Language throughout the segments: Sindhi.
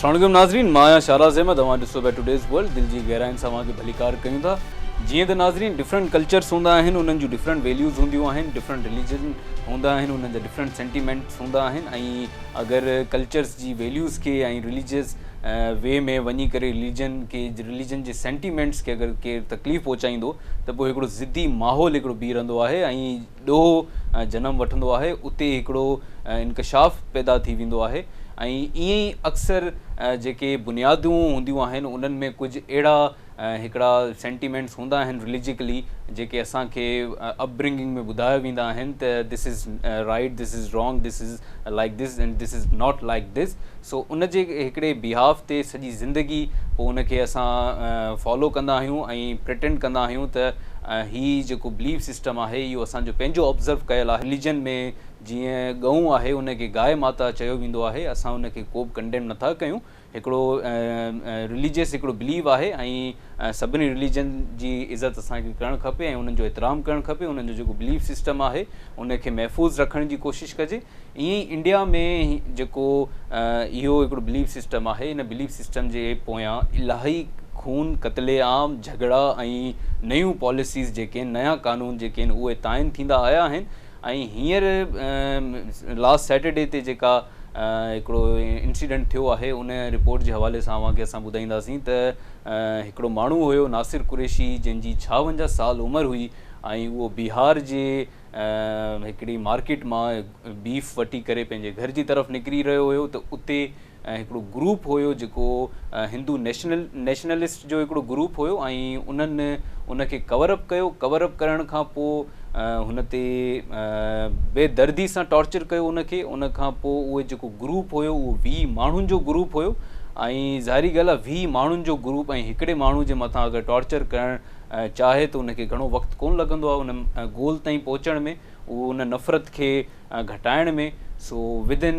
السلام عليڪم ناظرين، مان آهيان شاراز احمد، اوهان ڏسو پيا ٽوڊيز ورلڊ. دل جي گهراين سان اوهان کي ڀليڪار ڪيون ٿا. جيئن ته ناظرين ڊفرنٽ ڪلچرس هوندا آهن، انهن جون ڊفرنٽ ويليوز هونديون آهن، ڊفرنٽ رليجن هوندا آهن، انهن جا ڊفرنٽ سينٽيمينٽس هوندا آهن ۽ اگر ڪلچرس جي ويليوز کي ۽ رليجس وي ۾ وڃي ڪري رليجن کي رليجن جي سينٽيمينٽس کي اگر ڪير تڪليف پهچائيندو ته پوء هڪڙو ضدي ماحول هڪڙو بيهي رهندو آهي ۽ ڏوهه جنم وٺندو آهي، اتي هڪڙو انڪشاف پيدا ٿي ويندو آهي ۽ ائين ئي اڪثر جيڪي بنيادون هونديون آهن انهن ۾ ڪجهه اهڙا هڪڙا سينٽيمينٽس هوندا آهن رليجيڪلي جيڪي اسان کي اپ برنگنگ ۾ ٻڌايا ويندا آهن ته this is right, this is wrong, this is like this and this is not like this. So ان جي هڪڙي بيهاف تي سڄي زندگي پوء ان کي اسان فالو ڪندا آهيون ۽ پريٽينڊ ڪندا آهيون ته هي جيڪو بليف سسٽم آهي اهو اسان جو پنهنجو آبزرو ڪيل آهي. رليجن ۾ جيئن ڳئون آهي ان کي گائي ماتا چيو ويندو آهي، اسان ان کي ڪو به ڪنڊيم نٿا ڪيون، هڪڙو رليجيس هڪڙو بليو آهي ۽ سڀني رليجن جي عزت اسان کي ڪرڻ کپي ۽ انهن جو احترام ڪرڻ کپي، انهن جو جيڪو بليف سسٽم آهي ان کي محفوظ رکڻ جي ڪوشش ڪجي. ائين ئي انڊيا ۾ جيڪو اهو هڪڙو بليف سسٽم آهي ان بليف سسٽم جي پويان الاهي خون، قتل عام، جهڳڙا ۽ نيون پاليسيز جيڪي آهن، نيا قانون جيڪي آهن اهي تعين ٿيندا آيا آهن ۽ هينئر لاسٽ سيٽرڊي تي جيڪا هڪڙو انسيڊنٽ ٿيو آهي ان رپورٽ جي حوالي سان اوهان کي اسان ٻڌائينداسين ته هڪڙو ماڻهو هيو ناصر قريشي جنهن جي 56 سال عمر هئي ۽ اهو بهار جي هڪڙي مارڪيٽ مان بيف وٺي ڪري پنهنجي گهر جي طرف نڪري رهيو هيو ته اتي هڪڙو گروپ هيو جيڪو هندو نيشنل نيشنلسٽ جو هڪڙو گروپ هيو ۽ انهن ان کي ڪور اپ ڪيو. ڪور اپ ڪرڻ کان پوء هن تي بي دردي سان ٽارچر ڪيو ان کي. ان کان پوء اهي جيڪو گروپ هيو اهو 20 ماڻهن جو گروپ هيو ۽ ظاهري ڳالهه آهي 20 ماڻهن جو گروپ ۽ هڪڙي ماڻهو جي مٿان اگر ٽارچر ڪرڻ چاهي ته ان کي گهڻو وقت ڪونه لڳندو آهي ان گول تائين پهچڻ ۾، اهو ان نفرت کي گهٽائڻ ۾. So with in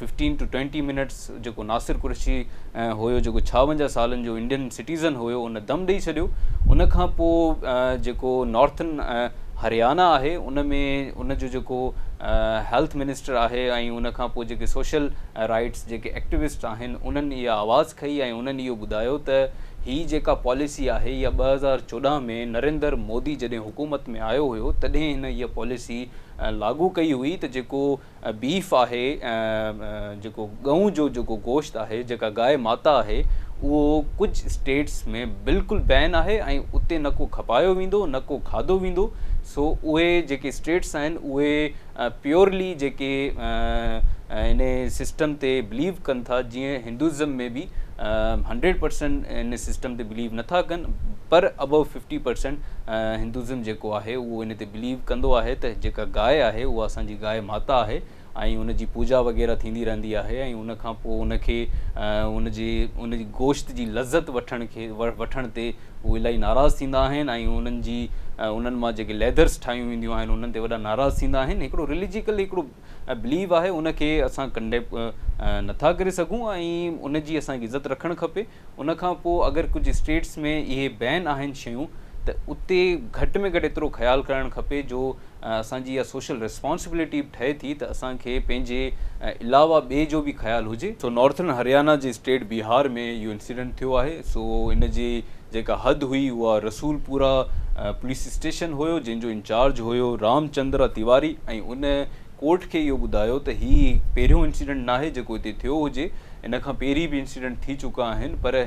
15 to 20 minutes جيڪو ناصر قريشي هيو جيڪو 56 سالن جو انڊين سٽيزن هيو ان دم ڏئي ڇڏيو. ان کان پوء جيڪو نارٿن هريانا آهي ان ۾ ان جو جيڪو هيلٿ منسٽر آهي ۽ ان کان پوء جيڪي سوشل رائٽس جيڪي ايڪٽيوسٽ آهن انهن اها آواز کنئي ۽ انهن اهو ٻڌايو ته هي جيڪا پاليسي آهي اها 2014 ۾ نريندر مودي جڏهن حڪومت ۾ آيو هيو تڏهن هن اها پاليسي لاڳو ڪئي هئي ته جيڪو بيف آهي، جيڪو ڳئون جو جيڪو گوشت آهي، جيڪا گائي ماتا آهي، اهو ڪجهه اسٽيٽس ۾ بلڪل بين آهي ۽ اتي نه ڪو کپايو ويندو نه ڪو کاڌو ويندو. سو اهي جيڪي اسٽيٽس آهن اهي پيورلي جيڪي ان سسٽم تي بليو ڪن ٿا، جيئن هندوازم ۾ به 100% ان سسٽم تي بليو نٿا ڪن پر ابو 50% هندوازم جيڪو آهي اهو ان تي بليو ڪندو آهي ته جيڪا گائي آهي اها اسان جي گائي ماتا آهي ۽ ان جي پوڄا وغيره ٿيندي رهندي آهي ۽ ان کان پوء ان کي ان جي ان جي گوشت جي لذت وٺڻ کي وٺڻ تي هو الاهي ناراض ٿيندا آهن ۽ انهن جي انهن مان جيڪي ليدرس ٺاهيون وينديون آهن انهن تي وڏا ناراض ٿيندا آهن. هڪڙو رليجيڪل هڪڙو بليو آهي ان کي اسان ڪنڊيم نٿا ڪري سگهون ۽ ان جي اسان کي عزت رکڻ کپي. ان کان پوء اگر ڪجهه اسٽيٽس ۾ اهي بين آهن شيون ته اتي گهٽ ۾ گهٽ ايترو خيال ڪرڻ کپي جو اسان جي اها سوشل ريسپانسبلٽي به ٺهي ٿي ته اسان کي پنهنجي علاوه ٻئي جو به خيال هجي. سو نارٿرن هريانا جي اسٽيٽ بهار ۾ اهو انسيڊنٽ ٿيو آهي. سو ان جي جيڪا حد هئي اها رسول پورا پوليس اسٽيشن هيو جنهن جو انچارج هيو رام چندرا تيواري ۽ ان ڪورٽ کي اهو ٻڌايو ته هي پهريون انسيڊنٽ ناهي جيڪو هتي ٿيو هجي، ان کان پهرين به انسيڊنٽ ٿي چڪا آهن پر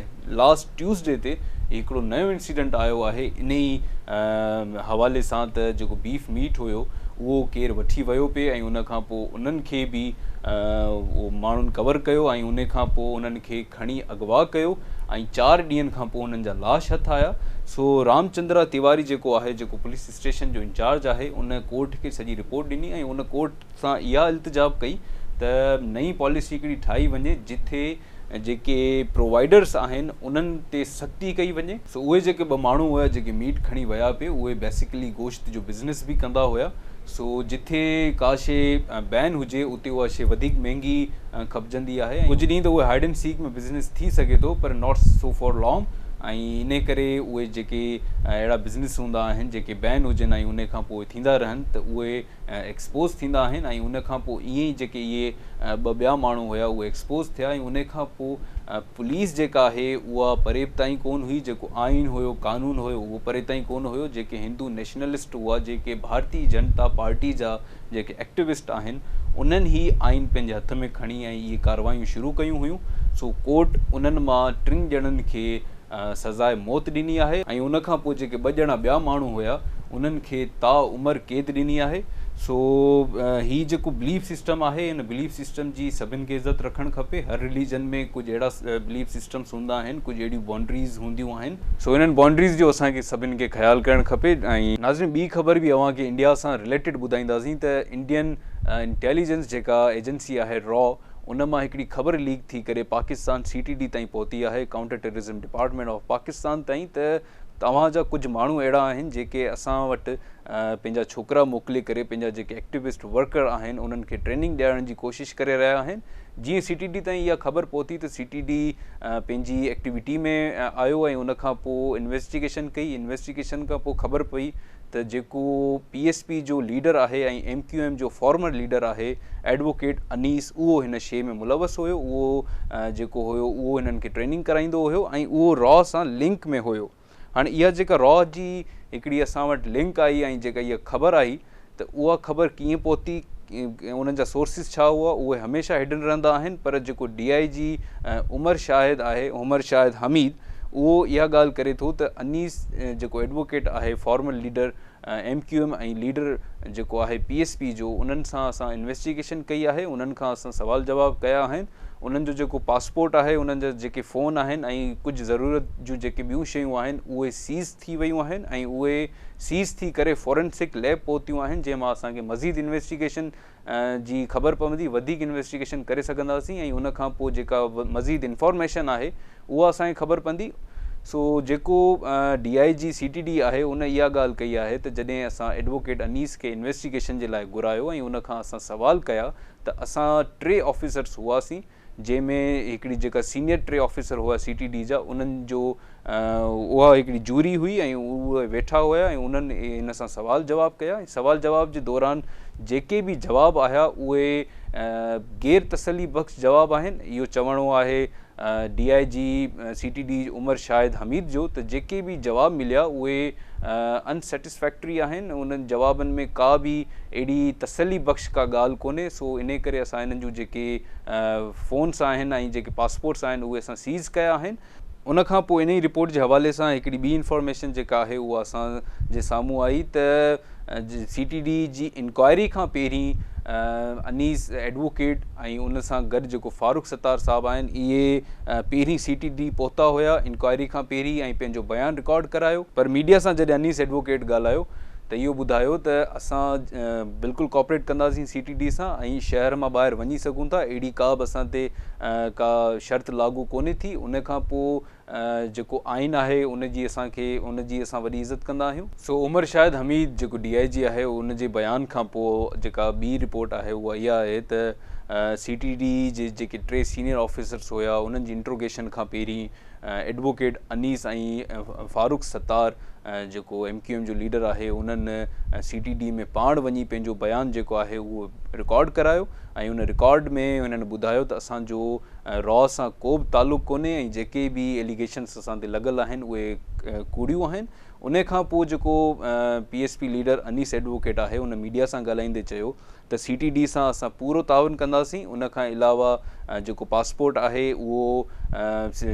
لاسٽ ٽيوزڊي تي هڪڙو نيو انسيڊنٽ آيو آهي انهي حوالي سان ته جيڪو بيف ميٽ هيو اهو ڪير وٺي ويو پئي ۽ ان کان پوء انهن کي به اهو ماڻهن ڪور ڪيو ۽ ان کان پوء انهن کي کڻي اغوا ڪيو ۽ 4 ڏينهن کان پوء انهن جا لاش هٿ آيا. سو رام چندرا تيواري جيڪو آهي جيڪو پوليس اسٽيشن جو انچارج آهي ان ڪورٽ کي سڄي رپورٽ ڏني ۽ ان ڪورٽ سان اها التجا به ڪئي ته نئين پاليسي هڪڙي ٺاهي وڃي جٿي جيڪي پرووائيڊرس آهن انهن تي سختي ڪئي وڃي. سو اهي جيڪي ٻه ماڻهو هيا جيڪي ميٽ کڻي ويا پئي اهي بيسيڪلي گوشت جو بزنس به ڪندا هيا. سو جٿي ڪا شي بين هجي اتي اها شي وڌيڪ مهنگي کپجندي آهي. ڪجهه ڏينهن ته اهي هائيڊ اينڊ سيڪ ۾ بزنس ٿي سگهي ٿو پر not so for long. ۽ انهي ڪري اهي جيڪي اهڙا بزنس هوندا آهن جيڪي بين هجن ۽ انهي کان پوء ٿيندا رهن ته اهي ايڪسپوز ٿيندا آهن ۽ ان کان پوء ائين ئي جيڪي اهي ٻه ٻيا ماڻهو هيا اهي ايڪسپوز ٿيا ۽ انهي کان پوء پوليس جيڪا آهي اها پري تائين ڪون هئي، جيڪو آئين هيو قانون هيو اهو پري تائين ڪون هيو، جيڪي هندو نيشنلسٽ هئا جيڪي ڀارتي جنتا پارٽي جا جيڪي ايڪٽوسٽ آهن انهن هي آئين پنهنجي هٿ ۾ کڻي ۽ اهي ڪارروايون شروع ڪيون هيون سو ڪورٽ انهن مان ٽن ڄڻن کي سزاء موت ڏني آهي ۽ ان کان پوء جيڪي ٻه ڄڻا ٻيا ماڻهو هيا انهن کي تا عمر قيد ڏني آهي سو هي جيڪو بليف سسٽم آهي ان بليف سسٽم جي سڀن کي عزت رکڻ کپي هر رليجن ۾ ڪجهه اهڙا بليف سسٽمس هوندا آهن ڪجهه اهڙيون بائونڊريز هونديون آهن سو انهن بائونڊريز جو اسان کي سڀن کي خيال ڪرڻ کپي ۽. ناظرين ٻي خبر به اوهان کي انڊيا سان رليٽيڊ ٻڌائينداسين ته انڊين انٽيليجنس جيڪا ايجنسي آهي را ان مان هڪڙي خبر ليڪ ٿي ڪري پاڪستان سي ٽي ڊي تائين پهتي آهي counter terrorism department of Pakistan تائين ته توهان جا ڪجهه ماڻهو اهڙا آهن جيڪي اسان وٽ پنهنجا ڇوڪرا موڪلي ڪري پنهنجا جيڪي ايڪٽيوسٽ ورڪر آهن انهن کي ٽريننگ ڏيارڻ جي ڪوشش ڪري رهيا آهن جيئن سي ٽي ڊي تائين اها خبر پهتي ته سي ٽي ڊي پنهنجي ايڪٽيوٽي ۾ آيو ۽ ان کان پوء انويسٽيگيشن ڪئي انويسٽيگيشن کان پوء خبر پئي ته جيڪو پي ايس پي جو ليڊر آهي ۽ ايم ڪيو ايم جو فارمر ليڊر آهي ايڊووڪيٽ انيس اهو هن شيء ۾ ملوث هيو اهو جيڪو هيو اهو هنن کي ٽريننگ ڪرائيندو هيو ۽ اهو را سان لنڪ ۾ هيو هاڻي اها جيڪا را جي هڪڙي اسان وٽ لنڪ آئي ۽ جيڪا اها خبر آئي ته اها خبر ڪيئن پهتي انهن جا سورسز ڇا هئا اهي هميشه هڊن رهندا آهن پر جيڪو ڊي I جي عمر شاهد آهي عمر شاهد حميد اهو اها ڳالهه ڪري ٿو ته انيس جيڪو ايڊووڪيٽ آهي former leader M Q M ۽ leader جيڪو آهي پي ايس پي جو انهن سان اسان انويسٽيگيشن ڪئي آهي انهن کان اسان سوال جواب ڪيا آهن انهن جو جيڪو پاسپورٽ آهي انهن جا جيڪي فون آهن ۽ ڪجهه ضرورت جون جيڪي ٻيون شيون آهن اهي سيز ٿي ويون آهن ۽ اهي سيز ٿي ڪري فورنسڪ ليب پهتيون آهن جنهن مان اسان کي مزيد انويسٽيگيشن جي خبر پوندي وڌيڪ انويسٽيگيشن ڪري سگهنداسين ۽ ان کان پوء جيڪا مزيد انفارميشن آهي اها اسان کي خبر پوندي سو جيڪو D I G C T D آهي ان اها ڳالهه ڪئي آهي ته جڏهن اسان ايڊووڪيٽ انيس کي انويسٽيگيشن جي لاء گهرايو ۽ ان کان اسان سوال ڪيا ته اسان ٽي آفيسرس هئاسين جنهن ۾ هڪڙي جيڪا سينيئر ٽي آفيسر هئا سي ٽي ڊي جا انهن جو اها هڪڙي جوري هئي ۽ اهي ويٺا هيا ۽ انهن هن سان سوال جواب ڪيا ۽ سوال جواب جي دوران جيڪي به جواب آيا اهي غير تسلي بخش جواب آهن اهو چوڻو آهي D I G C T D Umar Shahid Hameed جو ته جيڪي به جواب مليا اهي ان سيٽسفيڪٽري آهن انهن جوابن ۾ ڪا به اهڙي تسلي بخش ڪا ڳالهه ڪونهي سو انهي ڪري اسان انهن جون جيڪي فونس آهن ۽ جيڪي پاسپورٽس آهن اهي اسان سيز ڪيا آهن. ان کان پوء انهي رپورٽ جي حوالي سان هڪڙي ٻي انفارميشن جيڪا آهي اها اسان جي سامهون آئي ته سي ٽي ڊي جي انڪوائري کان پهرين انيس ايڊووڪيٽ ۽ ان سان گڏ جيڪو فاروق ستار صاحب آهن اهي پهرين سي ٽي ڊي پهتا هيا انڪوائري کان پهرين ۽ پنهنجو بيان رڪارڊ ڪرايو پر ميڊيا سان جڏهن انيس ايڊووڪيٽ ڳالهايو ته اهو ٻڌايو ته اسان بلڪل ڪوآپريٽ ڪنداسين سي ٽي ڊي سان ۽ شهر مان ٻاهر وڃي سگهون ٿا اهڙي ڪا به اسان تي ڪا شرط لاڳو ڪونهي ٿي ان کان پوء جيڪو آئين آهي ان جي اسان کي ان جي اسان وڏي عزت ڪندا آهيون. سو عمر شاهد حميد جيڪو ڊي I جي آهي ان جي بيان کان پوء جيڪا ٻي رپورٽ آهي اها اها آهي ته سي ٽي ڊي جي جيڪي ٽي سينيئر آفيسرس هيا انهن جي انٽروگيشن کان پهرين ايڊووڪيٽ انيس ۽ فاروق ستار جيڪو ايم ڪيو ايم جو ليڊر آهي انهن سي ٽي ڊي ۾ پاڻ وڃي پنهنجو بيان جيڪو آهي اهو رڪارڊ ڪرايو ۽ ان رڪارڊ ۾ هنن ٻڌايو ته اسان جو را سان ڪو به تعلق ڪونهي ۽ جيڪي به ايليگيشنس اسان تي لڳل آهن اهي ڪوڙيون آهن ان کان پوء جيڪو P S P leader Anees advocate آهي ان ميڊيا سان ڳالهائيندي چيو ته سي ٽي ڊي سان اسان پورو تعاون ڪنداسين ان کان علاوه جيڪو پاسپورٽ آهي اهو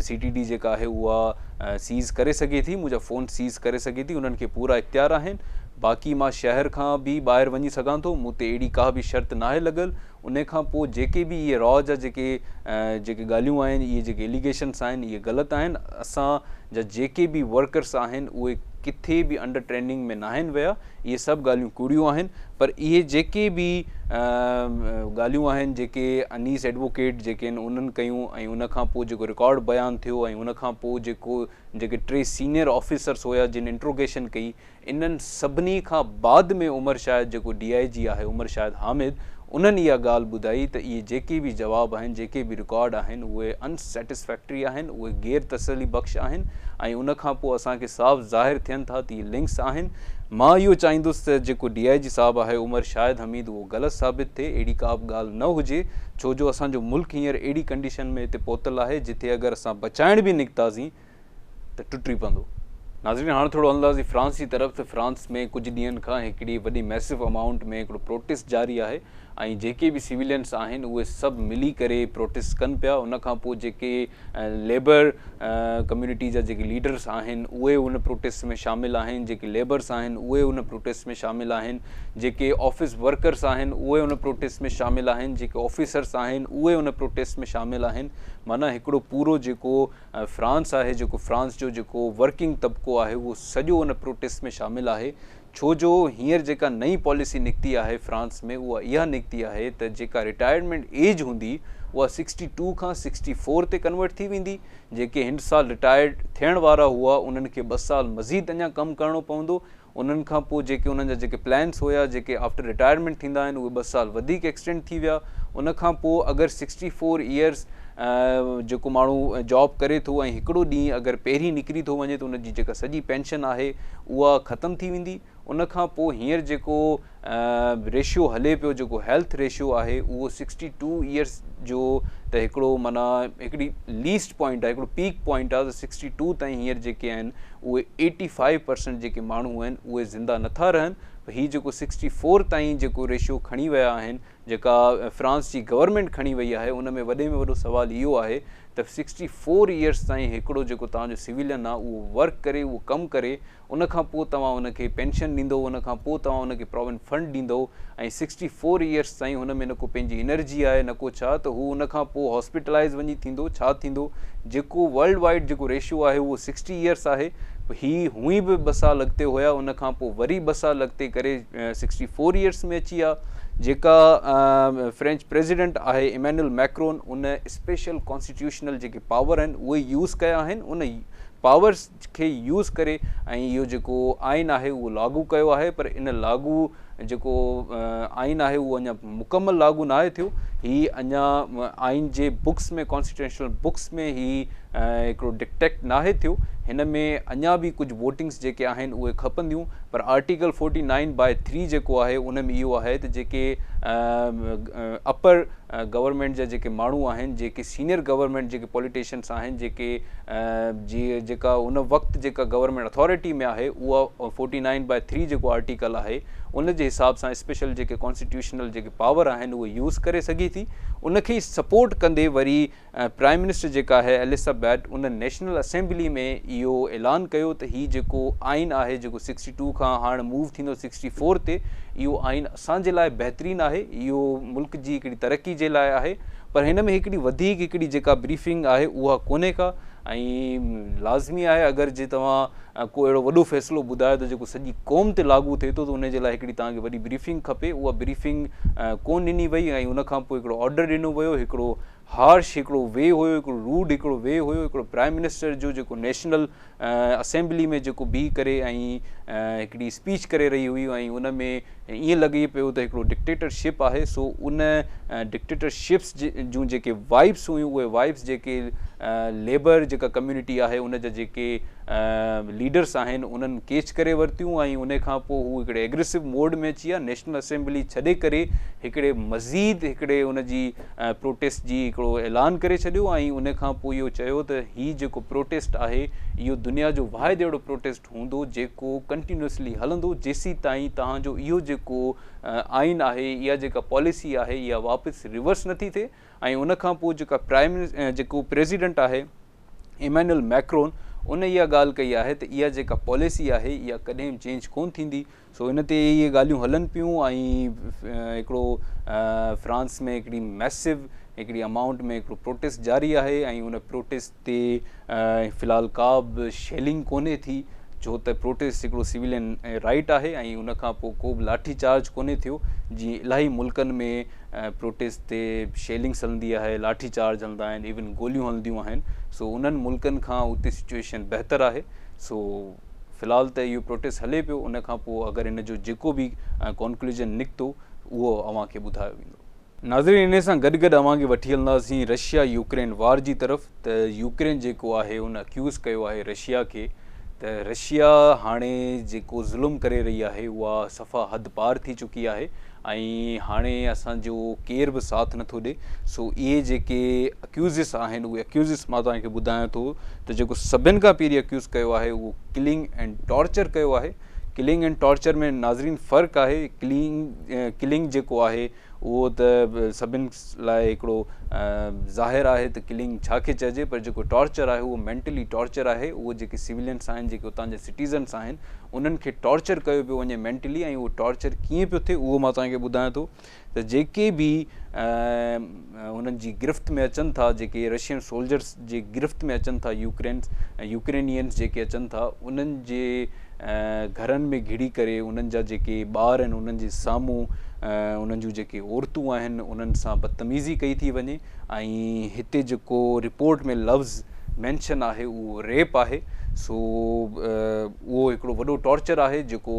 سي ٽي ڊي جيڪا آهي اها سيز ڪري سگهي ٿي منهنجا فون سيز ڪري سگهي ٿي انهن کي پورا اختيار آهن باقي مان شهر کان به ٻاهر وڃي سگهان ٿو مون تي اهڙي ڪا به شرط ناهي لڳل ان کان پوء جيڪي به اهي را جا جيڪي جيڪي ڳالهيون آهن اهي جيڪي اليگيشنس آهن اهي غلط آهن اسان جا جيڪي به ورڪرس آهن اهي ڪٿي به انڊر ٽريننگ ۾ ناهن ويا اهي سڀ ڳالهيون ڪوڙيون آهن پر اهي جيڪي به ڳالهيون آهن جيڪي انيس ايڊووڪيٽ جيڪي آهن انهن ڪيون ۽ ان کان پوء جيڪو رڪارڊ بيان ٿيو ۽ ان کان پوء جيڪو جيڪي ٽي سينيئر آفيسرس هيا جن انٽروگيشن ڪئي انهن سڀني کان بعد ۾ عمر شاهد جيڪو ڊي I جي آهي عمر شاهد حامد انهن اها ڳالهه ٻڌائي ته اهي جيڪي به جواب آهن، جيڪي به رڪارڊ آهن، اهي ان سيٽسفيڪٽري آهن، اهي غير تسلي بخش آهن ۽ ان کان پوء اسان کي صاف ظاهر ٿين ٿا ته اهي لنڪس آهن. مان اهو چاهيندس ته جيڪو ڊي I جي صاحب آهي عمر شاهد حميد اهو غلط ثابت ٿئي، اهڙي ڪا به ڳالهه نه هجي، ڇو جو اسان جو ملڪ هينئر اهڙي ڪنڊيشن ۾ هتي پهتل آهي جتي اگر اسان بچائڻ به نڪتاسين ته ٽٽي پوندو. ناظرين هاڻ ٿورو هلنداسين فرانس جي طرف ته فرانس ۾ ڪجهه ڏينهن کان هڪڙي وڏي ميسو امائونٽ ۾ هڪڙو پروٽيسٽ جاري آهي ۽ جيڪي به سويلينس آهن اهي سڀ ملي ڪري پروٽيسٽ ڪن پيا ان کان پوء جيڪي ليبر ڪميونٽي جا جيڪي ليڊرس آهن اهي ان پروٽيسٽ ۾ شامل آهن جيڪي ليبرس آهن اهي ان پروٽيسٽ ۾ شامل آهن جيڪي آفيس ورڪرس آهن اهي ان پروٽيسٽ ۾ شامل آهن جيڪي آفيسرس آهن اهي ان پروٽيسٽ ۾ شامل آهن معنيٰ هڪڙو پورو جيڪو فرانس آهي جيڪو فرانس جو جيڪو ورڪنگ طبقو آهي اهو سڄو ان پروٽيسٽ ۾ شامل آهي ڇو جو هينئر جيڪا نئين پاليسي نڪتي آهي فرانس ۾ اها اها نڪتي آهي ته جيڪا رٽائرمينٽ ايج هوندي اها سڪسٽي ٽو کان سڪسٽي فور تي ڪنورٽ ٿي ويندي جيڪي هن سال رٽائرڊ ٿيڻ وارا هئا انهن کي ٻه سال مزيد اڃا ڪم ڪرڻو پوندو انهن کان پوء جيڪي انهن جا جيڪي پلانس هيا جيڪي آفٽر رٽائرمينٽ ٿيندا آهن اهي ٻه سال وڌيڪ ايڪسٽينڊ ٿي ويا ان کان پوء اگر سڪسٽي فور ايئرس جيڪو ماڻهو جاب ڪري ٿو ۽ هڪڙو ڏينهن اگر پهرين نڪري ٿو وڃي ته ان جي جيڪا سڄي پينشن آهي اها ختم ٿي ويندي ان کان پوء هينئر جيڪو ريشيو هلي پيو جيڪو هيلٿ ريشيو آهي اهو سڪسٽي ٽو ايئرس جو ته هڪڙو معنيٰ هڪڙي ليسٽ پوائنٽ آهي هڪڙو پيڪ پوائنٽ آهي ته سڪسٽي ٽو تائين هينئر جيڪي آهن اهي ايٽي فائيو پرسنٽ جيڪي ماڻهو آهن اهي زنده نٿا رهن پر هي جيڪو سڪسٽي فور تائين جيڪو ريشيو کڻي ويا آهن جيڪا فرانس جي گورنمينٽ کڻي وئي آهي ان ۾ وڏي ۾ وڏو سوال اهو آهي ته سڪسٽي فور ايئرس تائين هڪڙو جيڪو توهان جو سويلين آهي اهو ورڪ ڪري اهو ڪم ڪري ان کان پوء توهان ان کي پينشن ڏيندو ان کان پوء توهان ان کي پراويڊنٽ فنڊ ڏيندو ۽ سڪسٽي فور ايئرس تائين هن ۾ نه ڪو پنهنجي انرجي آهي نه ڪو ڇا ته هو ان کان پوء هاسپيٽلائز وڃي ٿيندو ڇا ٿيندو جيڪو ورلڊ وائيڊ جيڪو ريشو آهي اهو سڪسٽي ايئرس آهي هي هونئن به ٻه سال اڳتي هيا ان کان پوء وري ٻه سال اڳتي ڪري سڪسٽي فور ايئرس ۾ اچي ويا جيڪا فرينچ پريزيڊنٽ آهي ايمينوئل ميڪرون ان اسپيشل ڪانسٽيٽيوشنل جيڪي پاور آهن اهي يوز ڪيا آهن ان پاورس کي يوز ڪري ۽ اهو جيڪو آئين آهي اهو لاڳو ڪيو آهي پر ان لاڳو جيڪو آئين آهي اهو اڃا مڪمل لاڳو ناهي ٿيو هي اڃا آئين جي بڪس ۾ ڪانسٽيٽيوشنل بڪس ۾ هي هڪڙو ڊڪٽيڪٽ ناهي ٿيو هن ۾ اڃا به ڪجهه ووٽنگس جيڪي آهن اهي کپنديون پر آرٽيڪل 49 بائي 3 جيڪو آهي ان ۾ اهو آهي ته جيڪي اپر گورنمينٽ جا جيڪي ماڻهو آهن جيڪي سينئر گورنمينٽ جيڪي پوليٽيشنس آهن جيڪي جي جيڪا ان وقت جيڪا گورنمينٽ اٿارٽي ۾ آهي اها 49 بائي 3 جيڪو آرٽيڪل آهي ان جي حساب سان اسپيشل جيڪي ڪانسٽيٽيوشنل جيڪي پاور آهن اهي يوز ڪري سگهي ٿي ان کي سپورٽ ڪندي وري پرائم منسٽر جيڪا آهي ايليسا بيٽ ان نيشنل اسيمبلي ۾ اهو اعلان ڪيو ته هي جيڪو آئين آهي جيڪو 62 کان هاڻ موو ٿيندو 64 تي اهو آئين اسان جي لاء بهترين آهي اهو ملڪ جي هڪڙي ترقي جي لاء آهي پر هن ۾ هڪڙي وڌيڪ هڪڙي جيڪا بريفنگ آهي اها ڪونهي ڪا ۽ لازمي آهي اگر جي توهان ڪو اهڙو وڏو فيصلو ٻڌايو ته جيڪو سڄي قوم تي لاڳو ٿئي ٿو ته ان جي لاء هڪڙي توهان کي وڏي بريفنگ کپي اها بريفنگ ڪونه ڏني وئي ۽ ان کان پوء هڪڙو آرڊر ڏنو ويو هڪڙو هارش هڪڙو وي هيو هڪڙو روڊ هڪڙو وي هيو هڪڙو پرائم منسٽر جو جيڪو نيشنل اسيمبلي ۾ جيڪو بيهي ڪري ۽ هڪڙي اسپيچ ڪري رهي هئي ۽ ان ۾ ائين لڳي پيو ته هڪڙو ڊڪٽيٽر شپ آهي سو ان ڊڪٽيٽر شپس جون جيڪي وائبس هيون اهي وائبس جيڪي ليبر جيڪا ڪميونٽي آهي ان جا جيڪي ليڊرس آهن انهن ڪيچ ڪري ورتيون ۽ ان کان پوء هو هڪڙي ايگريسو موڊ ۾ اچي ويا نيشنل اسيمبلي ڇڏي ڪري هڪڙي مزيد هڪڙي ان جي پروٽيسٽ جي هڪڙو اعلان ڪري ڇڏيو ۽ ان کان پوء اهو چيو ته هي جيڪو پروٽيسٽ آهي اهو دنيا جو واحد اهڙو پروٽيسٽ هوندو جيڪو ڪنٽينيوسلي هلندو جيسين تائين توهان جو اهو جيڪو آئين آهي اها جيڪا پاليسي آهي اها واپس ريورس نٿي ٿئي ۽ ان کان پوء جيڪا پرائم جيڪو پريزيڊنٽ آهي ايمانوئل ميڪرون ان اها ڳالهه ڪئي آهي ته اها جيڪا پاليسي آهي اها ڪڏهن به چينج ڪونه ٿيندي سو ان تي اهي ڳالهيون هلن پيون ۽ هڪڙو فرانس ۾ هڪڙي ميسو هڪڙي امائونٽ ۾ هڪڙو پروٽيسٽ جاري آهي ۽ ان پروٽيسٽ تي في الحال ڪا به شيلنگ ڪونهي ٿي ڇو ته پروٽيسٽ هڪڙو سويلين رائيٽ آهي ۽ ان کان پوء ڪو به لاٺي چارج ڪونهي ٿيو جيئن الاهي ملڪن ۾ پروٽيسٽ تي شيلنگس هلندي آهي لاٺي چارج هلندا آهن ايون گوليون هلنديون آهن سو انهن ملڪن کان اتي سچويشن بهتر آهي سو في الحال ته اهو پروٽيسٽ هلي پيو ان کان پوء اگر ان جو جيڪو به ڪنڪلوزن نڪتو اهو اوهان کي ٻڌايو ويندو. ناظرين انهي سان گڏ گڏ اوهان کي وٺي هلنداسين رشيا يوڪرين وار جي طرف ته يوڪرين جيڪو آهي ان اڪيوز ڪيو آهي رشيا کي ته رشيا هاڻي جيڪو ظلم ڪري رهي آهي اها صفا حد پار ٿي چڪي آهي ۽ هاڻي اسان جو ڪير به ساٿ نٿو ڏي. سو اهي جيڪي اڪيوزس آهن اهي اڪيوزس مان توهان کي ٻڌايان ٿو ته جيڪو سڀن کان پهرين اڪيوز ڪيو آهي اهو ڪلنگ اينڊ ٽارچر ڪيو آهي. ڪلنگ اينڊ ٽارچر ۾ ناظرين فرق آهي. ڪلنگ ڪلنگ جيڪو آهي اهو ته سڀن لاء هڪڙو ظاهر آهي ته ڪلنگ ڇا کي چئجي، پر جيڪو ٽارچر آهي اهو مينٽلي ٽارچر آهي. اهو جيڪي سويلينس آهن، جيڪي اتان جا سٽيزنس آهن، انهن کي ٽارچر ڪيو پيو وڃي مينٽلي، ۽ اهو ٽارچر ڪيئن پيو ٿئي اهو مان توهان کي ٻڌايان ٿو ته جيڪي به انهن جي گرفت ۾ اچن ٿا، جيڪي رشين سولجرس جي گرفت ۾ اچن ٿا، يوڪرين يوڪرينينس جيڪي اچن ٿا، انهن جي گهرن ۾ گهڙي ڪري انهن جا جيڪي ٻار آهن انهن جي سامهون انهن جون جيڪي عورتون آهن انهن سان بدتميزي ڪئي ٿي وڃي، ۽ هتي جيڪو رپورٽ ۾ لفظ مينشن آهي اهو ريپ آهي. سو اهو هڪڙو وڏو ٽارچر آهي جيڪو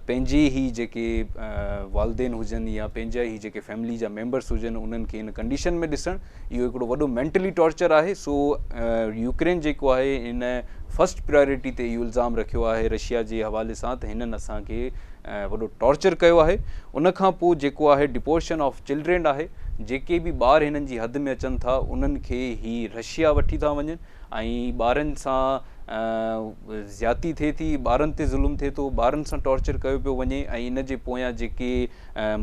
پنهنجي ئي جيڪي والدين هجن يا پنهنجا ئي جيڪي فيملي جا ميمبرس هجن انهن کي ان ڪنڊيشن ۾ ڏسڻ، اهو هڪڙو وڏو مينٽلي ٽارچر آهي. سو يوڪرين جيڪو آهي ان فرسٽ پريارٽي تي اهو الزام رکيو آهي رشيا جي حوالي سان ته هنن اسان کي وڏو ٽارچر ڪيو آهي. ان کان پوء جيڪو آهي ڊپورشن آف چلڊرين آهي، جيڪي به ٻار هنن جي حد ۾ اچن ٿا انهن کي هي رشيا وٺي ٿا وڃن ۽ ٻارن سان زيادتي ٿئي ٿي، ٻارن تي ظلم ٿئي ٿو، ٻارن سان ٽارچر ڪيو پيو وڃي، ۽ ان جي پويان جيڪي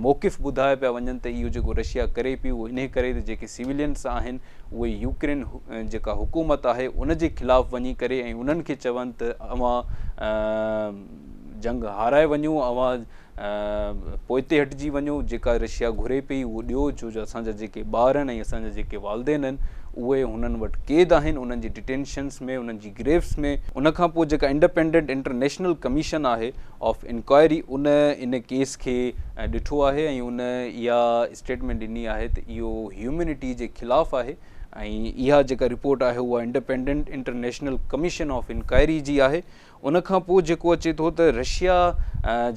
موقف ٻڌايا پيا وڃن ته اهو جيڪو رشيا ڪري پئي اهو انهي ڪري ته جيڪي سويلينس آهن اهي يوڪرين جيڪا حڪومت آهي ان جي خلاف وڃي ڪري ۽ انهن کي چون ته اوهان جنگ هارائي وڃو، اوهان پوئتي هٽجي وڃو، جيڪا رشيا گهري پئي اهو ڏيو، ڇو جو اسان جا جيڪي ٻار آهن ۽ اسان جا جيڪي والدين آهن اهي هنن وٽ قيد آهن، انهن جي ڊٽينشنس ۾، انهن جي گريفس ۾. ان کان پوء جيڪا انڊپينڊنٽ انٽرنيشنل ڪميشن آهي of inquiry in in case کي ڏٺو آهي ۽ ان اها اسٽيٽمينٽ ڏني آهي ته اهو هيومنٽي جي خلاف آهي، ۽ اها جيڪا رپورٽ آهي اها independent international commission of inquiry جي آهي. ان کان پوء جيڪو اچي ٿو ته رشيا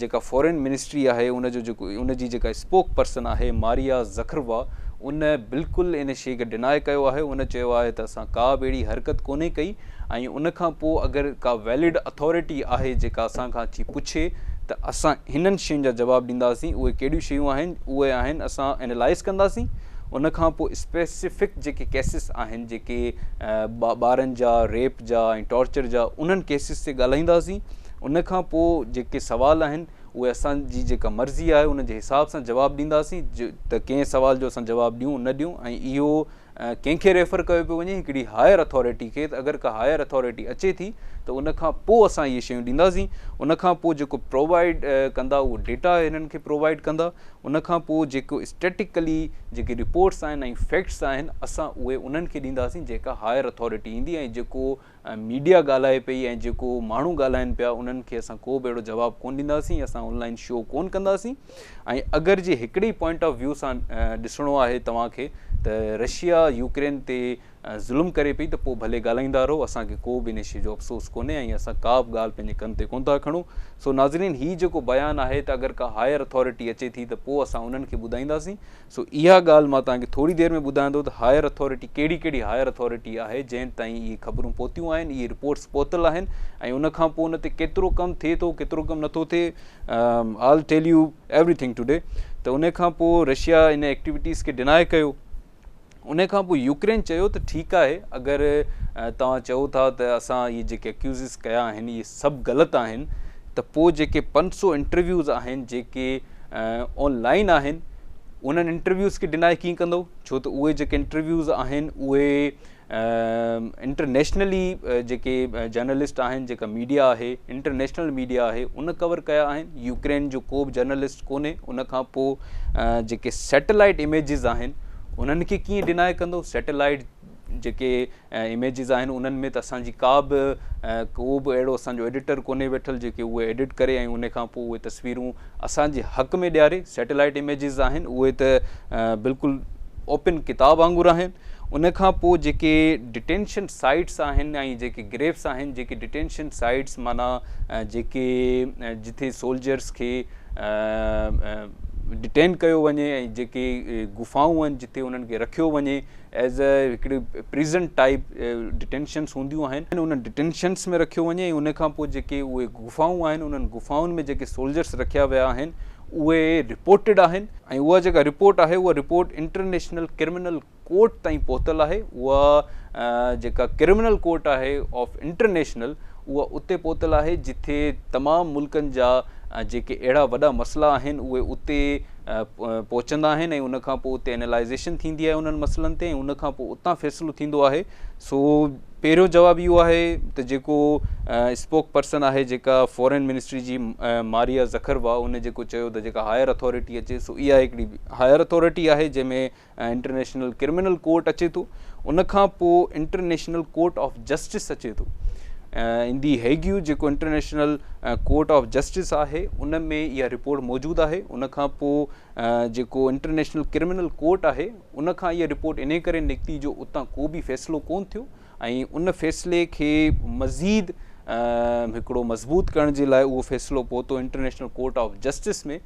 جيڪا فارين منسٽري آهي ان جو جيڪو ان جي جيڪا اسپوڪ پرسن آهي ماريا زخروا ان بلڪل ان شيء کي ڊنائي ڪيو آهي. ان چيو آهي ته اسان ڪا به اهڙي حرڪت ڪونهي ڪئي، ۽ ان کان پوء اگر ڪا ويلڊ اٿارٽي آهي جيڪا اسان کان اچي پڇي ته اسان هنن شين جا جواب ڏينداسين. اهي ڪهڙيون شيون آهن؟ اهي آهن اسان اينالائز ڪنداسين، ان کان پوء اسپيسفڪ جيڪي ڪيسز آهن جيڪي ٻارن جا ريپ جا ۽ ٽارچر جا انهن ڪيسز تي ڳالهائينداسين، ان کان پوء جيڪي سوال آهن اهي اسان جي جيڪا مرضي آهي ان جي حساب سان جواب ڏينداسين ته ڪنهن سوال جو اسان جواب ڏيون نه ڏيون، ۽ اهو ڪنهن کي ريفر ڪيو پيو وڃي هڪڙي هائر اٿارٽي کي ته اگر ڪا هائر اٿارٽي اچي ٿي ته ان کان پوء اسان اهي شيون ڏينداسين. ان کان پوء جيڪو پرووائيڊ ڪندا اهو ڊيٽا هنن کي پرووائيڊ ڪندا، ان کان پوء جيڪو اسٽيٽڪلي جيڪي رپورٽس آهن ۽ فيڪٽس آهن اسان اهي انهن کي ڏينداسين جيڪا هائر اٿارٽي ايندي، ۽ جيڪو ميڊيا ڳالهائي پئي ۽ جيڪو ماڻهو ڳالهائن پيا انهن کي اسان ڪو به اهڙو جواب ڪونه ڏينداسين، اسان آن لائن شو ڪونه ڪنداسين. ۽ اگر جي هڪڙي پوائنٽ آف ويو سان ڏسڻو آهي توهان کي ته رشيا يوڪرين تي ظلم ڪري پئي ته پوء ڀلي ڳالهائيندا رهو، اسان کي ڪو به ان شيء جو افسوس ڪونهي ۽ اسان ڪا به ڳالهه پنهنجي ڪن تي ڪونه ٿا کڻون. سو ناظرين هي جيڪو بيان آهي ته اگر ڪا هائر اٿارٽي اچي ٿي ته پوء اسان انهن کي ٻڌائينداسين، سو اها ڳالهه مان توهان کي ٿوري دير ۾ ٻڌايان ٿو ته هائر اٿارٽي ڪهڙي ڪهڙي هائر اٿارٽي آهي جنهن تائين اهي خبرون پهتيون آهن، اهي رپورٽس پهتل آهن، ۽ ان کان پوء ان تي ڪيترو ڪم ٿئي ٿو ڪيترو ڪم نٿو ٿئي. I'll tell you everything today. ته ان کان پوء رشيا ان ايڪٽيوٽيز کي ڊنائي ڪيو. ان کان پوء يوڪرين چيو ته ٺيڪ آهي، اگر توهان چئو ٿا ته اسان اهي جيڪي اڪيوزز ڪيا آهن اهي سڀ غلط آهن ته پوء جيڪي 500 انٽرويوز آهن جيڪي آن لائن آهن انهن انٽرويوز کي ڊنائي ڪيئن ڪندو، ڇو ته اهي جيڪي انٽرويوز آهن اهي انٽرنيشنلي جيڪي جرنلسٽ آهن، جيڪا ميڊيا آهي، انٽرنيشنل ميڊيا آهي ان ڪور ڪيا آهن، يوڪرين جو ڪو به جرنلسٽ ڪونهي. ان کان پوء جيڪي سيٽلائيٽ اميجز آهن انهن کي ڪيئن ڊنائي ڪندو؟ سيٽلائيٽ جيڪي اميجز آهن انهن ۾ ته اسان جي ڪا به ڪو به اهڙو اسان جو ايڊيٽر ڪونهي ويٺل جيڪي اهي ايڊٽ ڪري ۽ ان کان پوء اهي تصويرون اسان جي حق ۾ ڏياري. سيٽلائيٽ اميجز آهن اهي ته بلڪل اوپن ڪتاب وانگر آهن. ان کان پوء جيڪي ڊٽينشن سائيٽس آهن ۽ جيڪي گريفس آهن، جيڪي ڊٽينشن سائيٽس معنيٰ جيڪي جٿي سولجرس کي ڊٽين ڪيو وڃي ۽ جيڪي غفائون آهن جتي انهن کي رکيو وڃي ايز اي هڪڙي پرزن ٽائپ ڊٽينشنس هونديون آهن انهن ڊٽينشنس ۾ رکيو وڃي ۽ ان کان پوء جيڪي اهي غفائون آهن انهن غفائن ۾ جيڪي سولجرس رکيا ويا آهن اهي رپورٽيڊ آهن ۽ اها جيڪا رپورٽ آهي اها رپورٽ انٽرنيشنل ڪرمنل ڪورٽ تائين پهتل آهي. اها جيڪا ڪرمنل ڪورٽ آهي آف انٽرنيشنل اها اتي پهتل آهي جتي تمام ملڪن جا جيڪي اهڙا وڏا مسئلا آهن اهي اتي پهچندا آهن ۽ ان کان پوء اتي اينالائزيشن ٿيندي آهي انهن مسئلن تي ۽ ان کان پوء اتان فيصلو ٿيندو آهي. سو پهريون جواب اهو آهي ته جيڪو اسپوڪ پرسن آهي جيڪا فارين منسٽري جي ماريا زخروا ان جيڪو چيو ته جيڪا هائر اٿارٽي اچي سو اها هڪڙي هائر اٿارٽي آهي جنهن ۾ انٽرنيشنل ڪرمنل ڪورٽ اچي ٿو ان کان پوء انٽرنيشنل ڪورٽ آف جسٽس اچي ٿو ان the هيگيو جيڪو انٽرنيشنل ڪورٽ آف جسٽس آهي ان ۾ اها رپورٽ موجود آهي ان کان پوء جيڪو انٽرنيشنل ڪرمنل ڪورٽ آهي ان کان اها رپورٽ انهي ڪري نڪتي جو اتان ڪو به فيصلو ڪون ٿيو ۽ ان فيصلي کي مزيد هڪڙو مضبوط ڪرڻ جي لاء اهو فيصلو پهتو انٽرنيشنل ڪورٽ آف جسٽس ۾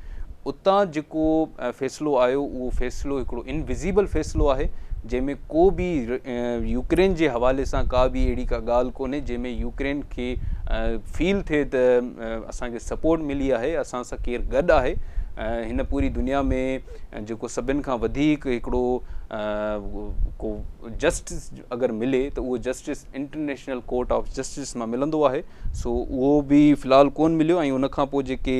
اتان جيڪو فيصلو آيو اهو فيصلو هڪڙو انوزيبل فيصلو آهي جنهن ۾ ڪو به يوڪرين جي حوالي سان ڪا به اهڙي ڪا ڳالهه ڪونهي جنهن ۾ يوڪرين کي فيل ٿئي ته اسان کي سپورٽ ملي آهي اسان سان ڪير گڏ آهي هن پوري دنيا ۾ جيڪو سڀن کان وڌيڪ هڪڙو ڪو جسٽس اگر ملي ته اهو justice international court of justice مان ملندو آهي سو اهو به في الحال ڪون مليو ۽ ان کان پوء جيڪي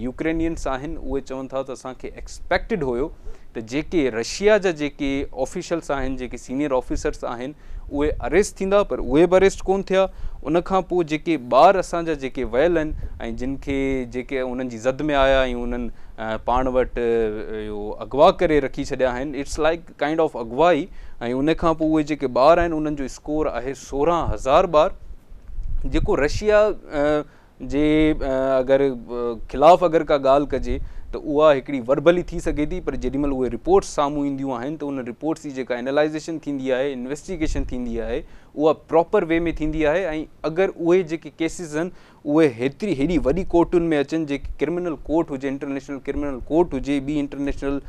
يوڪرينينس آهن اهي چون ٿا ته اسان کي ايڪسپيڪٽيڊ هيو ته جيڪي رشيا جا جيڪي آفيشلس آهن جيڪي سينيئر آفيسرس آهن اهي اريسٽ ٿيندا پر اهي به اريسٽ ڪون ٿيا ان کان پوء جيڪي ٻار اسان جا جيڪي ويل آهن ۽ جن کي جيڪي انهن جي زد ۾ آيا ۽ انهن پاڻ وٽ اهو اغوا ڪري رکي ڇڏيا آهن it's like kind of اغوا ئي ۽ ان کان پوء اهي جيڪي ٻار آهن انهن جو اسڪور آهي 16,000 ٻار جيڪو رشيا جي اگر خلاف اگر ڪا ڳالهه ڪجي ته اها هڪڙي وربلي ٿي سگهي ٿي پر جيڏي مهل اهي رپورٽس سامهون اينديون آهن ته ان رپورٽس جي جيڪا انالائزيشن ٿيندي آهي انويسٽيگيشن ٿيندي آهي اها پراپر وي ۾ ٿيندي آهي ۽ اگر اهي جيڪي ڪيسز آهن اهي هيتري هيڏي وڏي ڪورٽن ۾ اچن جيڪي ڪرمنل ڪورٽ هجي انٽرنيشنل ڪرمنل ڪورٽ هجي ٻي انٽرنيشنل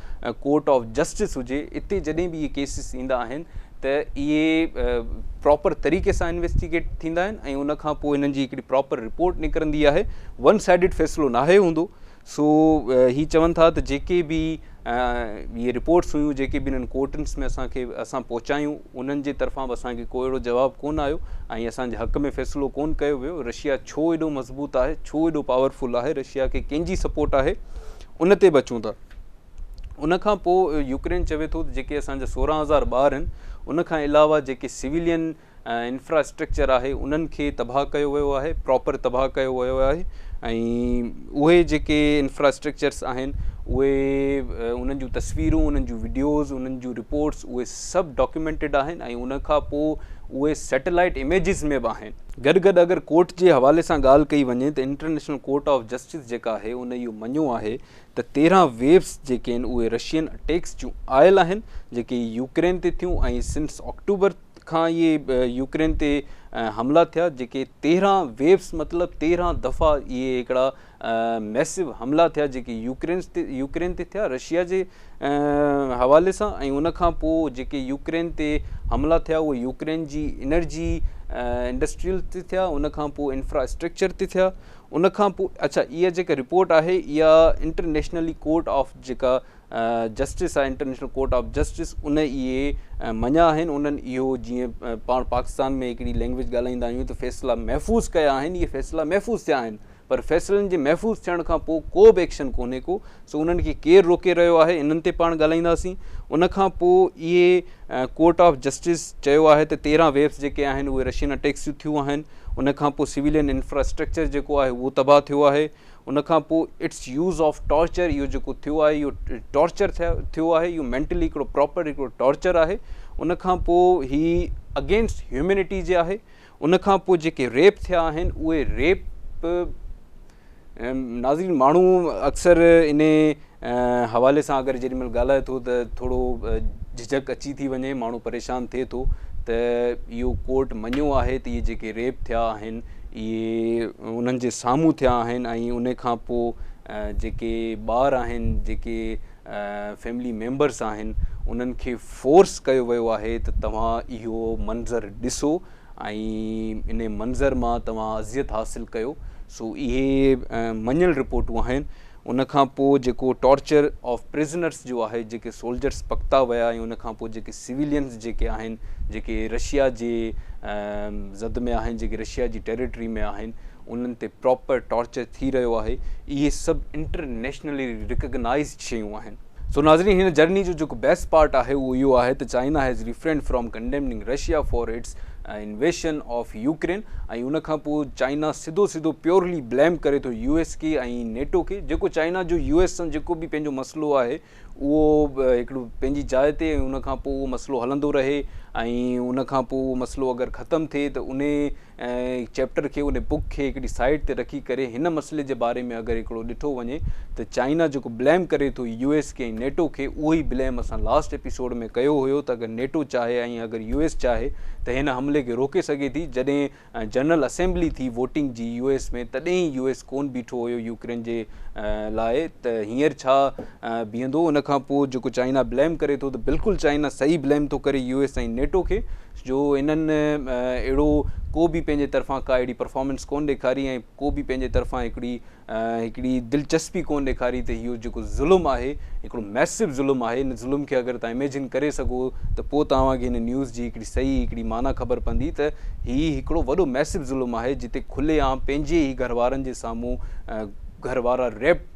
ڪورٽ آف جسٽس هجي اتي جڏهن به اهي ڪيسز ايندا آهن ته اهي پراپر طريقي سان انويسٽيگيٽ ٿيندا آهن ۽ ان کان پوء انهن جي هڪڙي پراپر رپورٽ نڪرندي آهي ون سائيڊڊ فيصلو ناهي هوندو سو هي چون ٿا ته جيڪي به اهي رپورٽس هيون جيڪي به انهن ڪورٽنس ۾ اسان کي اسان پهچايون انهن جي طرفان به اسان کي ڪو اهڙو جواب ڪونه آيو ۽ اسان جي حق ۾ فيصلو ڪونه ڪيو ويو رشيا ڇو ايڏو مضبوط آهي ڇو ايڏو پاورفل آهي رشيا کي ڪنهن جي سپورٽ آهي ان تي به اچون ٿا ان کان پوء يوڪرين چوي ٿو ته جيڪي اسان جا 16,000 ٻار آهن ان کان علاوه جيڪي سويلين انفراسٽرڪچر آهي انهن کي تباهه ڪيو ويو آهي پراپر تباهه ڪيو ويو آهي ۽ اهي جيڪي انفراسٽرڪچرس آهن اهي انهن جون تصويرون انهن جون وڊيوز انهن جون رپورٽس اهي سڀ ڊاڪيومينٽيڊ آهن ۽ ان کان پوء اهي سيٽلائيٽ اميجز ۾ به آهن. گڏ گڏ اگر ڪورٽ جي حوالي سان ڳالهه ڪئي وڃي ته انٽرنيشنل ڪورٽ آف جسٽس جيڪا آهي ان اهو مڃيو آهي ته 13 ويوز جيڪي آهن اهي رشين اٽيڪس جون آيل آهن جيڪي يوڪرين تي ٿيون ۽ سنس آڪٽوبر کان اهي يوڪرين تي حملا ٿيا جيڪي 13 ويوز مطلب 13 دفعا اهي هڪڙا ميسو حملا ٿيا جيڪي يوڪرين تي يوڪرين تي ٿيا رشيا جي حوالي سان ۽ ان کان پوء جيڪي يوڪرين تي حملا ٿيا اهي يوڪرين جي انرجي انڊسٽريل تي ٿيا ان کان پوء انفراسٽرڪچر تي ٿيا ان کان پوء اڇا اها جيڪا رپورٽ آهي اها انٽرنيشنلي ڪورٽ آف جيڪا جسٽس آهي انٽرنيشنل ڪورٽ آف جسٽس ان اهي مڃيا آهن انهن اهو جيئن پاڻ پاڪستان ۾ هڪڙي لينگويج ڳالهائيندا آهيون ته فيصلا محفوظ ڪيا آهن اهي فيصلا محفوظ ٿيا آهن پر فيصلن جي محفوظ ٿيڻ کان پوء ڪو به ايڪشن ڪونهي ڪو سو انهن کي ڪير روڪي رهيو آهي انهن تي پاڻ ڳالهائينداسين ان کان پوء اهي ڪورٽ آف جسٽس چيو آهي ته 13 ويوز جيڪي آهن اهي رشين اٽيڪس جون ٿيون آهن ان کان پوء سويلين انفراسٽرڪچر جيڪو آهي اهو تباهه ٿيو آهي ان کان پوء اٽس يوز آف ٽارچر اهو جيڪو ٿيو آهي اهو ٽارچر ٿيو آهي اهو مينٽلي هڪڙو پراپر هڪڙو ٽارچر آهي ان کان پوء هي اگينسٽ هيومينٽي جي آهي ان کان پوء جيڪي ريپ ٿيا آهن اهي ريپ ناظرين ماڻهو اڪثر ان حوالي سان اگر جيڏي مهل ڳالهائي ٿو ته ٿورو جهجهڪ اچي ٿي وڃي ماڻهو پريشان ٿئي ٿو ته اهو ڪورٽ مڃيو آهي ته اهي جيڪي ريپ ٿيا آهن اهي انهن جي سامهون ٿيا آهن ۽ ان کان پوء جيڪي ٻار آهن، جيڪي فيملي ميمبرس آهن، انهن کي فورس ڪيو ويو آهي ته توهان اهو منظر ڏسو ۽ ان منظر مان توهان اذيت حاصل ڪيو. سو اهي مڃيل رپورٽون آهن. ان کان پوء جيڪو ٽارچر آف پرزنرس جو آهي، جيڪي سولجرس پڪتا ويا ۽ ان کان پوء جيڪي سويلينس جيڪي آهن، جيڪي رشيا جي زد ۾ آهن، جيڪي رشيا جي ٽيريٽري ۾ آهن، انهن تي پراپر ٽارچر ٿي رهيو آهي. اهي سڀ انٽرنيشنلي ريڪگنائزڊ شيون آهن. سو ناظرين، هن جرني جو جيڪو بيسٽ پارٽ آهي اهو اهو آهي ته China has refrained from condemning Russia for its invasion of Ukraine, ۽ ان کان پوء چائنا سڌو سڌو پيورلي بليم ڪري ٿو يو ايس کي ۽ نيٽو کي. جيڪو چائنا جو يو ايس سان جيڪو به پنهنجو مسئلو آهي اهو هڪڙو پنهنجي جاء تي، ۽ ان کان پوء اهو مسئلو هلندو رهي، ۽ ان کان پوء اهو مسئلو اگر ختم ٿئي ته انهي چيپٽر کي، ان بڪ کي هڪڙي سائيڊ تي رکي ڪري هن مسئلي جي باري ۾ اگر هڪڙو ڏٺو وڃي ته چائنا جيڪو بليم ڪري ٿو يو ايس کي ۽ نيٽو کي، اهو ئي بليم اسان لاسٽ ايپيسوڊ ۾ ڪيو هيو ته اگر نيٽو چاهي ۽ اگر يو ايس چاهي ته هن حملي کي روڪي سگهي ٿي. جڏهن جنرل اسيمبلي ٿي ووٽنگ جي يو ايس ۾ تڏهن ئي يو ايس ڪون بيٺو هيو يوڪرين جي لاء، ته هينئر ڇا بيهندو؟ ان کان پوء جيڪو چائنا بليم ڪري ٿو ته بلڪل چائنا صحيح بليم ٿو ڪري يو ايس ۽ نيٽو کي، جو انهن اهڙو ڪو به پنهنجي طرفان ڪا اهڙي پرفارمنس ڪون ڏيکاري ۽ ڪو به پنهنجي طرفان هڪڙي دلچسپي ڪون ڏيکاري ته اهو جيڪو ظلم آهي، هڪڙو ميسو ظلم آهي. ان ظلم کي اگر توهان اميجن ڪري سگهو ته پوء توهان کي هن نيوز جي هڪڙي صحيح هڪڙي معنيٰ خبر پوندي ته هي هڪڙو وڏو ميسو ظلم آهي، جتي کلي عام پنهنجي ئي گهر وارن جي سامهون گهر وارا ريپ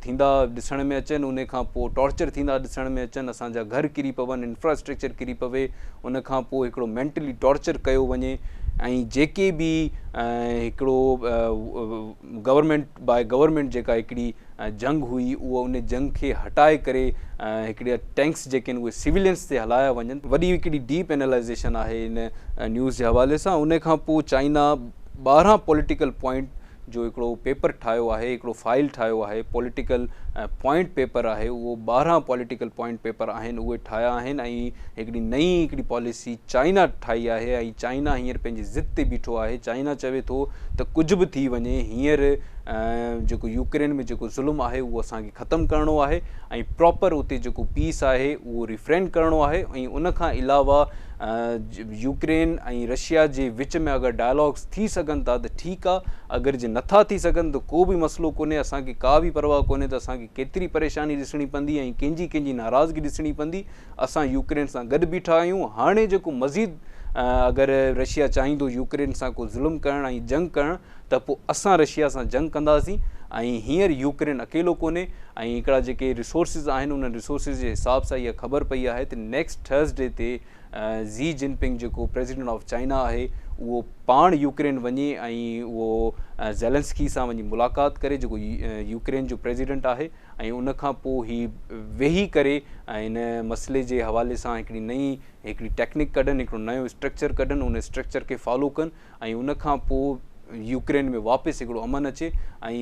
ٿيندا ڏسڻ ۾ اچن، ان کان پوء ٽارچر ٿيندا ڏسڻ ۾ اچن، اسان جا گهر ڪري پون، انفراسٽرڪچر ڪري پوي، ان کان پوء هڪڙو مينٽلي ٽارچر ڪيو وڃي، ۽ جيڪي به هڪڙو گورنمينٽ باء گورنمينٽ جيڪا هڪڙي جنگ هئي اهو ان جنگ کي هٽائي ڪري هڪڙي ٽينڪس جيڪي آهن اهي سويلينس تي هلايا وڃن. وڏي هڪڙي ڊيپ اينالائزيشن آهي ان نيوز جي حوالي سان. ان کان پوء چائنا 12 پوليٽيڪل پوائنٽ جو هڪڙو پيپر ٺاهيو آهي، هڪڙو فائل ٺاهيو آهي، پوليٽيڪل پوائنٽ پيپر آهي اهو، 12 پوليٽيڪل پوائنٽ پيپر آهن اهي ٺاهيا آهن، ۽ هڪڙي نئين هڪڙي پاليسي چائنا ٺاهي آهي، ۽ چائنا هينئر پنهنجي ضد تي بيٺو آهي. چائنا چوي ٿو ته ڪجهه به ٿي وڃي هينئر جيڪو يوڪرين ۾ جيڪو ظلم آهي اهو اسان کي ختم ڪرڻو آهي، ۽ پراپر اتي جيڪو پيس آهي اهو ريفرينڊ ڪرڻو آهي، ۽ ان کان علاوه يوڪرين ۽ رشيا جي وچ ۾ اگر ڊائلاگس ٿي سگهن ٿا ته ٺيڪ آ، اگر جي نٿا ٿي سگهن ته ڪو به مسئلو ڪونهي، اسان کي ڪا به پرواهه ڪونهي ته اسان کي ڪيتري پريشاني ڏسڻي پوندي ۽ ڪنهن جي ڪنهن جي ناراضگي ڏسڻي پوندي، اسان يوڪرين سان گڏ بيٺا آهيون. هاڻي جيڪو مزيد اگر رشيا چاهيندو يوڪرين سان ڪو ظلم ڪرڻ ۽ جنگ ڪرڻ ته پوء اسان رشيا سان جنگ ڪنداسين، ۽ هينئر يوڪرين اڪيلو ڪونهي، ۽ هڪڙا جيڪي ريسورسز آهن انهن ريسورسز جي حساب سان اها خبر پئي آهي ته نيڪسٽ ٿرسڊي تي زي جن پنگ جيڪو پريزيڊنٽ آف چائنا آهي اهو پاڻ يوڪرين وڃي ۽ اهو زيلنسڪي سان وڃي ملاقات ڪري جيڪو يوڪرين جو پريزيڊنٽ آهي، ۽ ان کان پوء هي ويهي ڪري ۽ ان مسئلي جي حوالي سان هڪڙي نئين هڪڙي ٽيڪنڪ ڪڍن، هڪڙو نيو اسٽرڪچر ڪڍن، ان اسٽرڪچر کي فالو ڪن، ۽ ان کان پوء يوڪرين ۾ واپس هڪڙو امن اچي. ۽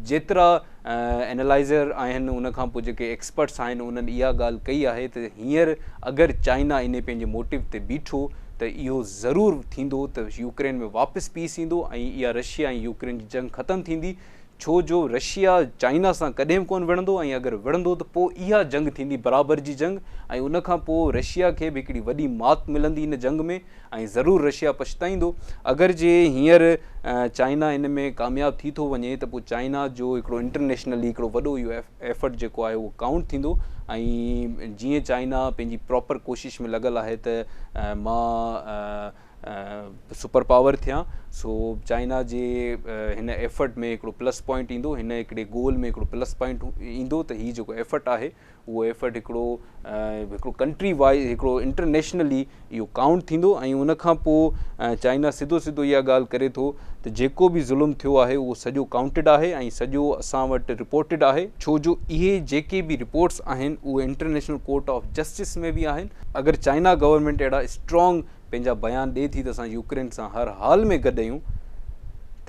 جيترا اينالائزر آهن، ان کان پوء جيڪي ايڪسپرٽس آهن، انهن اها ڳالهه ڪئي آهي ته هينئر اگر چائنا انهي پنهنجي موٽو تي بيٺو ته اهو ضرور ٿيندو ته يوڪرين ۾ واپس پيس ايندو ۽ اها رشيا ۽ يوڪرين جي جنگ ختم ٿيندي، ڇو جو رشيا چائنا سان ڪڏهن به ڪونه وڙهندو، ۽ اگر وڙهندو ته پوء اها جنگ ٿيندي برابر جي جنگ، ۽ ان کان پوء رشيا کي به هڪڙي وڏي مات ملندي ان جنگ ۾، ۽ ضرور رشيا پڇتائيندو. اگر جي هينئر چائنا ان ۾ ڪامياب ٿي ٿو وڃي ته پوء چائنا جو هڪڙو انٽرنيشنلي هڪڙو وڏو اهو ايفرٽ جيڪو آهي اهو ڪائونٽ ٿيندو، ۽ جيئن چائنا پنهنجي پراپر ڪوشش ۾ لڳل آهي ته مان سپر پاور ٿيان، سو چائنا جي هن ايفرٽ ۾ هڪڙو پلس پوائنٽ ايندو، هن هڪڙي گول ۾ هڪڙو پلس پوائنٽ ايندو ته هي جيڪو ايفرٽ آهي اهو ايفرٽ هڪڙو ڪنٽري وائز هڪڙو انٽرنيشنلي اهو ڪائونٽ ٿيندو. ۽ ان کان پوء چائنا سڌو سڌو اها ڳالهه ڪري ٿو ته جيڪو به ظلم ٿيو آهي اهو سڄو ڪائونٽيڊ آهي ۽ سڄو اسان وٽ رپورٽيڊ آهي، ڇو جو اهي جيڪي به رپورٽس آهن اهي انٽرنيشنل ڪورٽ آف جسٽس ۾ به آهن. اگر چائنا گورنمينٽ اهڙا اسٽرانگ پنهنجا بيان ڏئي ٿي ته اسان يوڪرين سان هر حال ۾ گڏ آهيون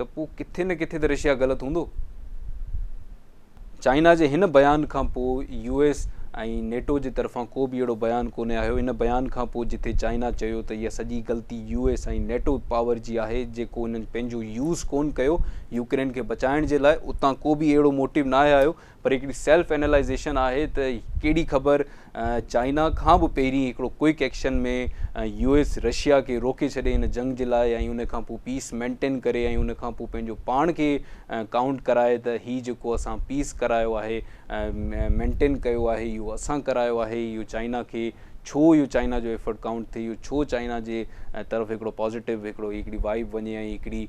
ته پوء ڪٿي نه ڪٿي ته رشيا غلط هوندو. چائنا جي هن بيان کان پوء يو ايس ۽ نيٽو جي طرفان ڪو به اهڙو بيان ڪونهي آيو. ان بيان کان پوء جتي چائنا چيو ته اها سڄي غلطي يو ايس ۽ نيٽو پاور جي آهي جيڪو انهن پنهنجو يوز ڪونه ڪيو يوڪرين کي بچائڻ جي لاء، اتان ڪو به اهڙو موٽيو ناهي آيو پر هڪڙي سيلف اينالائزيشن آهي ته ڪهڙي خبر چائنا کان به پهرين هڪڙو quick action ۾ U S Russia کي روڪي ڇڏي ان جنگ جي لاء ۽ ان کان پوء پيس مينٽين ڪري ۽ ان کان پوء پنهنجو پاڻ کي ڪائونٽ ڪرائي ته هي جيڪو اسان پيس ڪرايو آهي مينٽين ڪيو آهي اهو اسان ڪرايو آهي اهو چائنا کي ڇو اهو چائنا جو ايفرٽ ڪائونٽ ٿئي اهو ڇو چائنا جي طرف هڪڙو پازيٽو هڪڙو هڪڙي وائب وڃي ۽ هڪڙي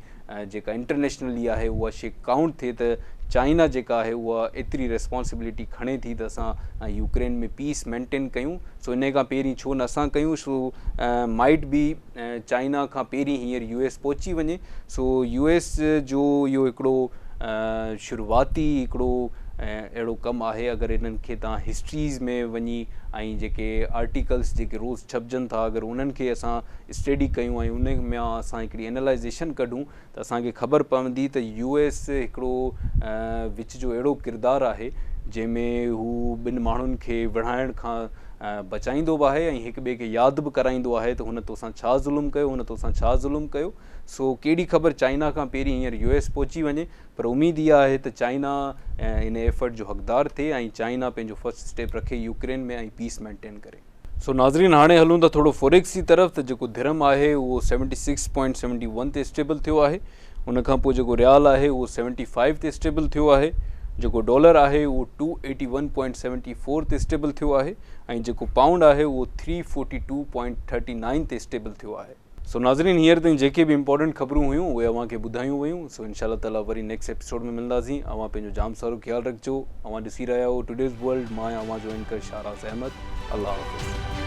جيڪا انٽرنيشنلي آهي اها شي ڪائونٽ ٿئي ته چائنا جيڪا آهي اها ايتري ريسپانسبلٽي کڻي ٿي ته اسان يوڪرين ۾ پيس مينٽين ڪيون سو انهي کان پهرين ڇو نه اسان ڪيون سو مائٽ بي چائنا کان پهرين هينئر يو ايس پهچي وڃي سو يو ايس جو اهو هڪڙو شروعاتي هڪڙو اهڙو ڪم آهي اگر انهن کي تان هسٽريز ۾ وڃي ۽ جيڪي آرٽيڪلس جيڪي روز ڇپجن ٿا اگر انهن کي اسان اسٽيڊي ڪيون ۽ ان مان اسان هڪڙي اينالائزيشن ڪڍون ته اسان کي خبر پوندي ته يو ايس هڪڙو وچ جو اهڙو ڪردار آهي جنهن ۾ هو ٻن ماڻهن کي وڙهائڻ کان بچائيندو به آهي ۽ هڪ ٻئي کي ياد به ڪرائيندو آهي ته هن توسان ڇا ظلم ڪيو هن توسان ڇا ظلم ڪيو سو ڪهڙي خبر چائنا کان پهرين هينئر يو ايس پهچي وڃي پر اميد اها آهي ته چائنا ان ايفرٽ جو حقدار ٿئي ۽ چائنا پنهنجو فرسٽ اسٽيپ رکي يوڪرين ۾ ۽ پيس مينٽين ڪري. سو ناظرين هاڻي هلون ٿا ٿورو فوريڪس جي طرف ته جيڪو درهم آهي اهو seventy six point seventy one تي اسٽيبل ٿيو آهي ان کان پوء جيڪو ريال آهي اهو سيونٽي فائيو تي اسٽيبل ٿيو آهي جيڪو ڊالر آهي اهو two eighty one point seventy four تي اسٽيبل ٿيو آهي ۽ جيڪو پائونڊ آهي اهو three forty two point thirty nine تي اسٽيبل ٿيو آهي. سو ناظرين هينئر تائين جيڪي به امپورٽنٽ خبرون هيون اهي اوهان کي ٻڌايون ويون سو انشاء الله تعالي وري نيڪسٽ ايپيسوڊ ۾ ملنداسين اوهان پنهنجو جام سارو خيال رکجو اوهان ڏسي رهيا هو ٽوڊيز ورلڊ مان آهيان اوهان جو اينڪر شاهراز احمد الله حافظ.